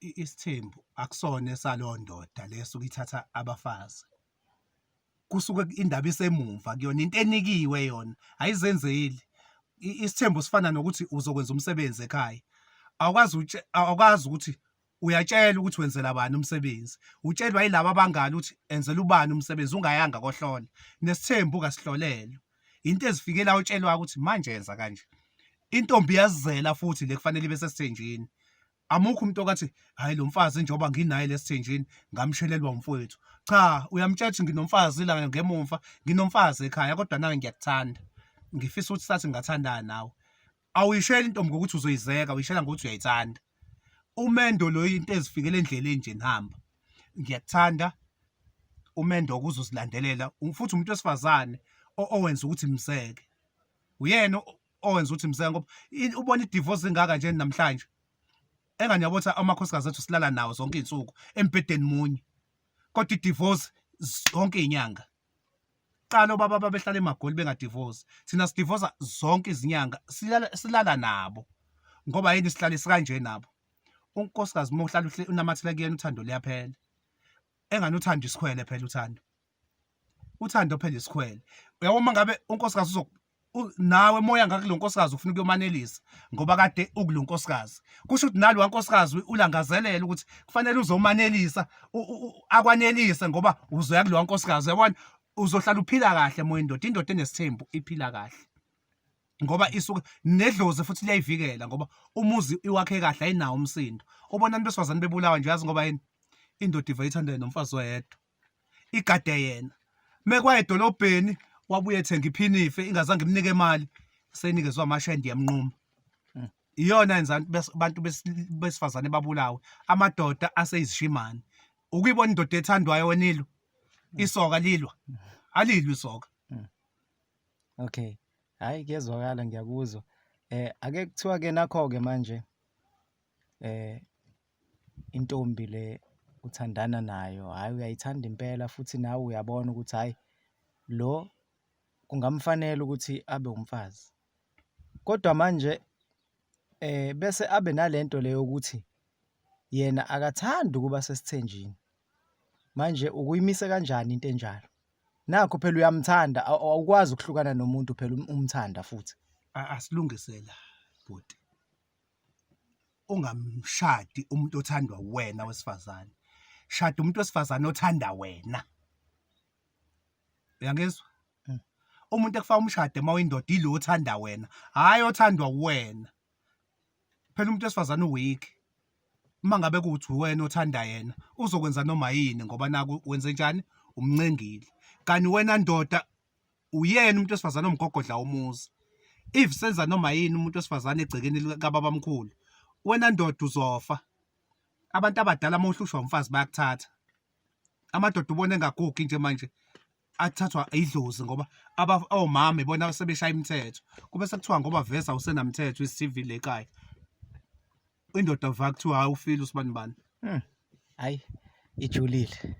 Isithembu akusona esalowo ndoda leso ukithatha abafazi. Kusuke indaba isemumva kuyona into enikiwe yona ayizenzeli. Isithembu sifana nokuthi uzokwenza umsebenzi ekhaya. Awukwazi awukwazi ukuthi uyatshela ukuthi wenzela bani umsebenzi. Utshelwa yilaba abangani ukuthi enzela ubani umsebenzi ungayanga kohlola. Nesithembu kasihlolelwa. Into ezifikela utshelwa ukuthi manje yenza kanje. Intombi iyazizela futhi le kufanele ibe sesithenjini. Amukho umuntu okathi hayi lo mfazi njengoba nginaye lesithenjini ngamshelelwa umfowethu. Cha, uyamtshela ukuthi nginomfazi la ngemumva, nginomfazi ekhaya kodwa nawe ngiyakuthanda. Ngifisa ukuthi sathi ngingathandana nawe. Awuyisheli intombi ngokuthi uzoyizeka, uyishela ngokuthi uyayithanda. Umendo lo into ezifikele endleleni nje nihamba. Ngiyakuthanda umendo ukuzozilandelela futhi umuntu wesifazane owenza ukuthi mzeke. Uyena owenza ukuthi mzeke ngoba ubona i-divorce ingaka nje namhlanje. Engani yabo ukuthi amakhosikazi ethu silala nawo zonke izinsuku embhedeni munye. Kodwa i-divorce zonke izinyanga. Qala obaba babehlala eMagoli bengadivosi. Thina sidivosa zonke izinyanga silala silala nabo. Ngoba yini sihlalisi kanje nabo. Unkosikazi uma uhlala unamathela kuyena uthando luyaphela. Engani uthando isikhwele phela uthando. Uthando phela isikhwele. Uyabo uma ngabe unkosikazi uzo nawe moya ngakulo nkosikazi ufuna ukuyomanelisa ngoba kade ukulo nkosikazi kusho ukuthi nalo wankosikazi ulangazelela ukuthi kufanele uzomanelisa akwanelise ngoba uzoya kulo wankosikazi uyabona uzohlala uphila kahle moya indoda indoda enesithembu iphila kahle ngoba isuke nedlozi futhi liyayivikela ngoba umuzi iwakhe kahle ayinawo umsindo ubona abantu besifazane bebulawa nje yazi ngoba yini indoda iva ithandane nomfazi oyedwa igade yena mekwaye edolobheni wabuye ethenga iphinife ingazange imnike imali seyinikezwa amashende yamnquma. Iyona yenza abantu besifazane babulawe amadoda aseyizishimane ukuyibona indoda ethandwayo wena ilwa isoka lilwa alilwi isoka. Okay, hhayi kuyezwakala ngiyakuzwa. Ake kuthiwa ke nakho ke manje intombi le uthandana nayo, hhayi uyayithanda impela futhi nawe uyabona ukuthi hhayi lo kungamfanele ukuthi abe umfazi. Kodwa manje bese abe nalento le yokuthi yena akathandi ukuba sesithenjini. Manje ukuyimise kanjani into enjalo? Nakho phela uyamthanda awukwazi ukuhlukana nomuntu phela umthanda futhi. Asilungise la bhuti. Ungamshadi umuntu othandwa uwena wesifazane. Shada umuntu wesifazane othanda wena. Uyangizwa? Umuntu ekufaka umshado uma uyindoda ilo othanda wena, hhayi othandwa uwena. Phela umuntu wesifazane uweak. Uma ngabe kuwukuthi uwena othanda yena, uzokwenza noma yini ngoba naku wenze njani? Umncengile. Kanti wena ndoda uyena umuntu wesifazane omgogodla womuzi. If senza noma yini umuntu wesifazane egcekeni likababamkhulu, wena ndoda uzofa. Abantu abadala uma uhlushwa umfazi bayakuthatha. Amadoda ubona engagugi nje manje athathwa idlozi ngoba omama ibona sebeshaya imithetho. Kube sekuthiwa ngoba vese awusenamthetho i-CV le ekhaya. Indoda va kuthiwa hayi ufile usibani bani. Hhayi ijulile.